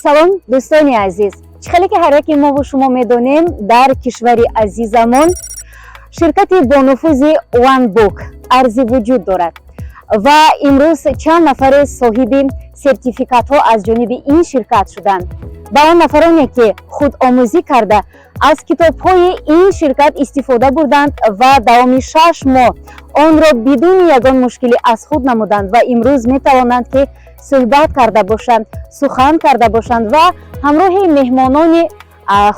Салом, дӯстони азиз! Чӣ хеле ки ҳар яке мову шумо медонем, дар кишвари азизамон ширкати бонуфузи OneBook арзи вуҷуд дорад ва имрӯз чанд нафаре соҳиби сертификатҳо аз ҷониби ин ширкат шуданд. Ба он нафароне, ки худомӯзӣ карда, аз китобҳои ин ширкат истифода бурданд ва давоми 6 моҳ онро бидуни ягон мушкилӣ аз худ намуданд ва имрӯз метавонанд, ки суҳбат карда бошанд, сухан карда бошанд ва ҳамроҳи меҳмонони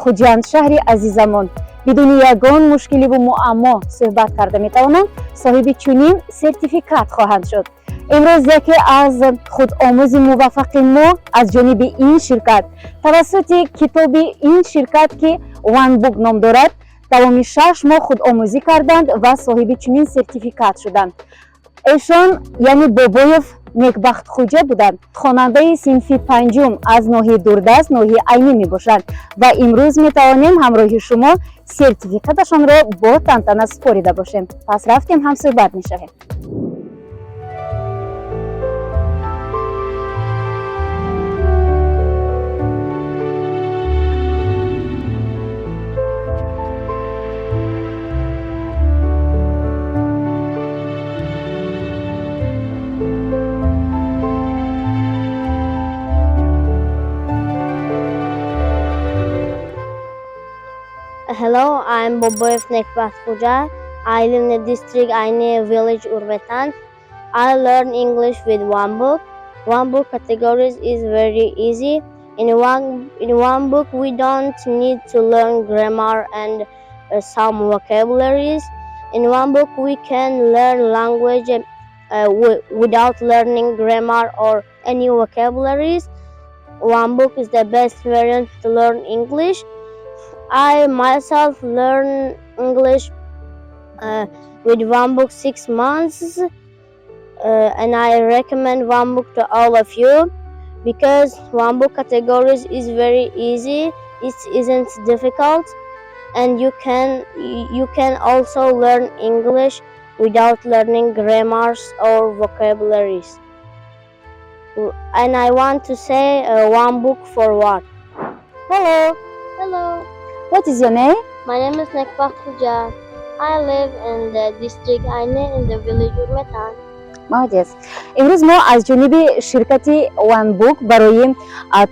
Хуҷанд, шаҳри азизамон, бидуни ягон мушкиливу муаммо суҳбат карда метавонанд, соҳиби чунин сертификат хоҳанд шуд. Имрӯз яке аз худомӯзи муваффақи мо аз ҷониби ин ширкат, тавассути китоби ин ширкат, ки OneBook ном дорад, давоми 6 моҳ худомӯзӣ карданд ва соҳиби чунин сертификат шуданд. Эшон, яъне Бобоев Некбахтхуҷа буданд, хонандаи синфи панҷум аз ноҳияи дурдаст, ноҳияи Айнӣ мебошанд ва имрӯз метавонем ҳамроҳи шумо сертификаташонро бо тантана супорида бошем. Пас рафтем, ҳамсӯҳбат мешавем. Hello, I'm Boboyev Nekbat Khuja. I live in the district Aini, village Urmetan. I learn English with one book. One book categories is very easy. In one book we don't need to learn grammar and some vocabularies. In one book we can learn language without learning grammar or any vocabularies. One book is the best variant to learn English. I myself learn English with one book 6 months, and I recommend one book to all of you because one book categories is very easy. It isn't difficult, and you can also learn English without learning grammars or vocabularies. And I want to say one book for what? Hello. Hello. What is your name? My name is Nekbakht Khuja. I live in the district Aini in the village Urmetan. Молодец. Имрӯз мо аз ҷониби ширкати OneBook барои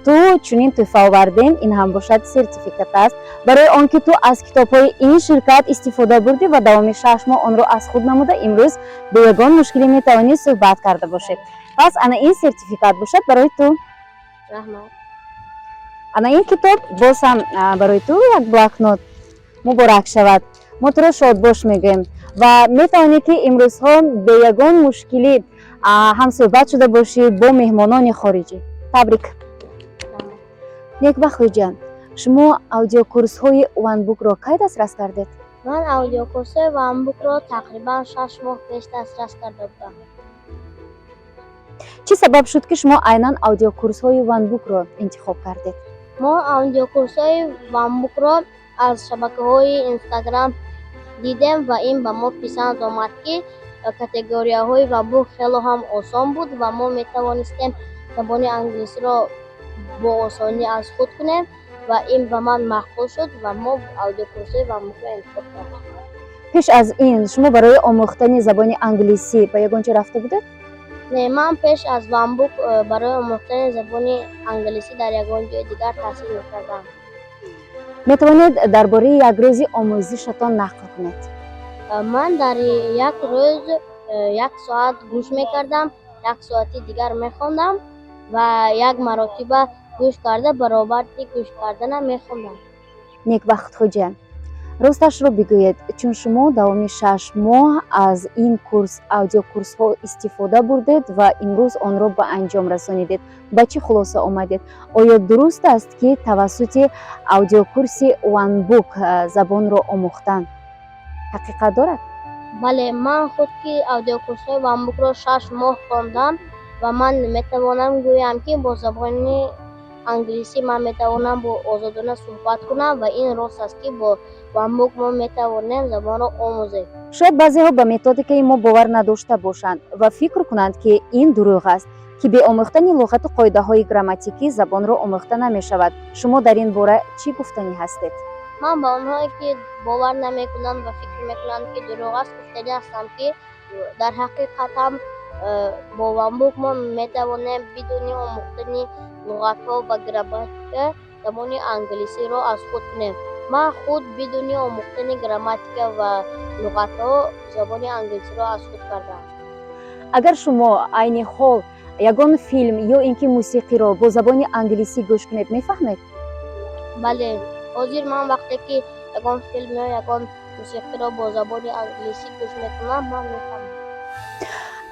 ту чунин тӯҳфа овардем. Ин ҳам бошад сертификат аст барои он ки ту аз китобҳои ин ширкат истифода бурдӣ ва давоми 6 моҳ онро аз худ намуда, имрӯз бе ягон мушкилӣ метавонӣ суҳбат карда бошед. Пас ана ин сертификат бошад барои ту. Раҳмат. Ана ин китоб боз ҳам барои ту, як блокнот. Муборак шавад, мо туро шодбош мегӯем ва метавонӣ, ки имрӯзҳо бе ягон мушкилӣ ҳамсӯҳбат шуда бошӣ бо меҳмонони хориҷӣ. Табрик, Некбахтхуҷа. Шумо аудиокурсҳои OneBook-ро кай дастрас кардед? Ман аудиокурсҳои OneBook-ро тақрибан 6 моҳ пеш дастрас карда будам. Чӣ сабаб шуд, ки шумо айнан аудиокурсҳои OneBook-ро интихоб кардед? Мо аудиокурсҳои OneBook-ро аз шабакаҳои Инстаграм дидем ва ин ба мо писанд омад, ки категорияҳои OneBook хело ҳам осон буд ва мо метавонистем забони англисиро бо осонӣ аз худ кунем ва ин ба ман маъқул шуд ва мо аудиокурсҳои OneBook-ро интихоб кардем. Пеш аз ин шумо барои омӯхтани забони англисӣ ба ягон ҷо рафта будед? Не, ман пеш аз OneBook барои омӯхтани забони англисӣ дар ягон ҷои дигар таҳсил мекардам. Метавонед дар бораи як рӯзи омӯзишатон нақл кунед? Ман дар як рӯз як соат гӯш мекардам, як соати дигар мехондам ва як маротиба гӯш карда, баробари гӯш карданам мехондам. Некбахтхуҷа, росташро бигӯед, чун шумо давоми 6 моҳ аз ин курс, аудиокурсҳо истифода бурдед ва имрӯз онро ба анҷом расонидед, ба чӣ хулоса омадед? Оё дуруст аст, ки тавассути аудиокурси OneBook забонро омӯхтан ҳақиқат дорад? Бале, ман худ ки аудиокурсҳои OneBook-ро 6 моҳ хондам ва ман метавонам гӯям, ки бо забони англисӣ ман метавонам бо озодона суҳбат кунам ва ин рост аст, ки бо OneBook мо метавонем забонро омӯзем. Шояд баъзеҳо ба методикаи мо бовар надошта бошанд ва фикр кунанд, ки ин дурӯғ аст. Ки бе омӯхтани луғату қоидаҳои грамматикӣ забонро омӯхта намешавад. Шумо дар ин бора чӣ гуфтанӣ ҳастед? Ман ба онҳое, ки бовар намекунанд ва фикр мекунанд, ки дурӯғ аст, гуфтанӣ ҳастам, ки дар ҳақиқат ҳам бо OneBook мо метавонем бидуни омӯхтани луғатҳо ва грамматика забони англисиро аз худ кунем. Ман худ бидуни омӯхтани грамматика ва луғатҳо забони англисиро аз худ кардам. Агар шумо айни ҳол ягон филм ё ин ки мусиқиро бо забони англисӣ гӯш кунед, мефаҳмед? Бале, ҳозир ман вақте ки ягон филм ё ягон мусиқиро бо забони англисӣ гӯш мекунам, ман мефаҳмам.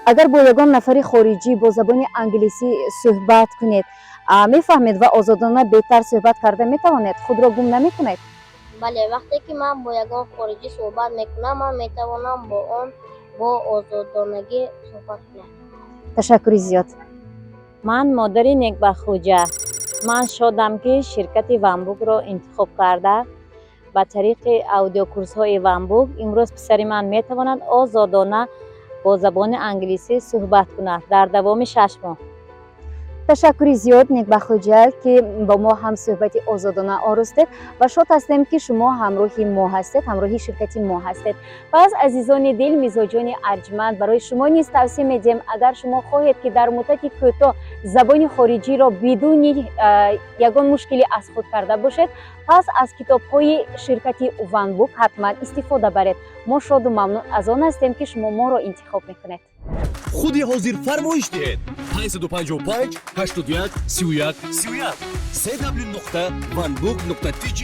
Агар бо ягон нафари хориҷӣ бо забони англисӣ суҳбат кунед, мефаҳмед ва озодона беҳтар суҳбат карда метавонед, худро гум намекунед? Бале, вақте ки ман бо ягон хориҷӣ суҳбат мекунам, ман метавонам бо он бо озодонагӣ суҳбат кунам. Ташаккури зиёд. Ман модари Некбахтхӯҷа. Ман шодам, ки ширкати OneBook-ро интихоб карда, ба тариқи аудиокурсҳои OneBook имрӯз писари ман метавонад озодона бо забони англисӣ суҳбат кунад дар давоми 6 моҳ. Ташаккури зиёд, Некбахтхӯҷа, ки бо мо ҳам суҳбати озодона оростед ва шод ҳастем, ки шумо ҳамроҳи мо ҳастед, ҳамроҳи ширкати мо ҳастед. Пас, азизони дил, мизоҷони арҷманд, барои шумо низ тавсия медиҳем: агар шумо хоҳед, ки дар муддати кӯтоҳ забони хориҷиро бидуни ягон мушкилӣ аз худ карда бошед, пас аз китобҳои ширкати OneBook ҳатман истифода баред. Мо шоду мамнун аз он ҳастем, ки шумо моро интихоб мекунед. Худи ҳозир фармоиш диҳед: 555 81 31 31, cw.onebook.tj.